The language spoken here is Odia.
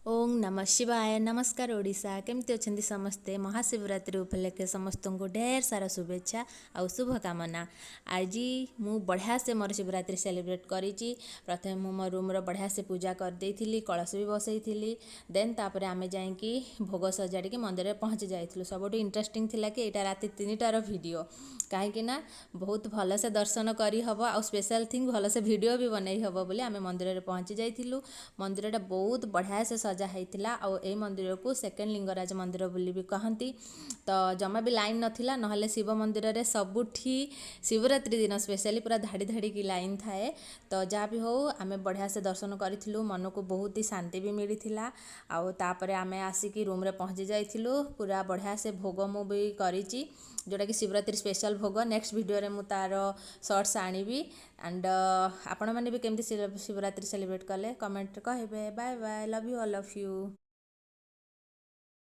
ଓଁ ନମଃ ଶିବାୟ। ନମସ୍କାର ଓଡ଼ିଶା, କେମିତି ଅଛନ୍ତି ସମସ୍ତେ? ମହାଶିବରାତ୍ରି ଉପଲକ୍ଷେ ସମସ୍ତଙ୍କୁ ଢେର ସାରା ଶୁଭେଚ୍ଛା ଆଉ ଶୁଭକାମନା। ଆଜି ମୁଁ ବଢ଼ିଆ ସେ ମୋର ଶିବରାତ୍ରି ସେଲିବ୍ରେଟ୍ କରିଛି। ପ୍ରଥମେ ମୁଁ ମୋ ରୁମ୍ର ବଢ଼ିଆ ସେ ପୂଜା କରିଦେଇଥିଲି, କଳସ ବି ବସେଇଥିଲି। ଦେନ୍ ତାପରେ ଆମେ ଯାଇକି ଭୋଗ ସଜାଡ଼ିକି ମନ୍ଦିରରେ ପହଞ୍ଚି ଯାଇଥିଲୁ। ସବୁଠୁ ଇଣ୍ଟରେଷ୍ଟିଂ ଥିଲା କି ଏଇଟା ରାତି 3ଟାର ଭିଡ଼ିଓ, କାହିଁକି ନା ବହୁତ ଭଲସେ ଦର୍ଶନ କରିହେବ ଆଉ ସ୍ପେଶାଲ୍ ଥିଙ୍ଗ ଭଲସେ ଭିଡ଼ିଓ ବି ବନେଇ ହେବ ବୋଲି ଆମେ ମନ୍ଦିରରେ ପହଞ୍ଚି ଯାଇଥିଲୁ। ମନ୍ଦିରଟା ବହୁତ ବଢ଼ିଆ ସେ ସଜା ହେଇଥିଲା ଆଉ ଏଇ ମନ୍ଦିରକୁ ସେକେଣ୍ଡ ଲିଙ୍ଗରାଜ ମନ୍ଦିର ବୋଲି ବି କହନ୍ତି। ତ ଜମା ବି ଲାଇନ୍ ନଥିଲା, ନହେଲେ ଶିବ ମନ୍ଦିରରେ ସବୁଠି ଶିବରାତ୍ରି ଦିନ ସ୍ପେଶାଲି ପୁରା ଧାଡ଼ି ଧାଡ଼ିକି ଲାଇନ୍ ଥାଏ। ତ ଯାହା ବି ହଉ, ଆମେ ବଢ଼ିଆ ସେ ଦର୍ଶନ କରିଥିଲୁ, ମନକୁ ବହୁତ ହି ଶାନ୍ତି ବି ମିଳିଥିଲା। ଆଉ ତାପରେ ଆମେ ଆସିକି ରୁମ୍ରେ ପହଞ୍ଚି ଯାଇଥିଲୁ। ପୁରା ବଢ଼ିଆ ସେ ଭୋଗ ମୁଁ ବି କରିଛି, ଯେଉଁଟାକି ଶିବରାତ୍ରି ସ୍ପେଶାଲ୍ ଭୋଗ। ନେକ୍ସଟ ଭିଡ଼ିଓରେ ମୁଁ ତା'ର ସର୍ଟସ୍ ଆଣିବି। ଆଣ୍ଡ ଆପଣମାନେ ବି କେମିତି ଶିବରାତ୍ରି ସେଲିବ୍ରେଟ୍ କଲେ କମେଣ୍ଟରେ କହିବେ। Bye bye, love you all of you.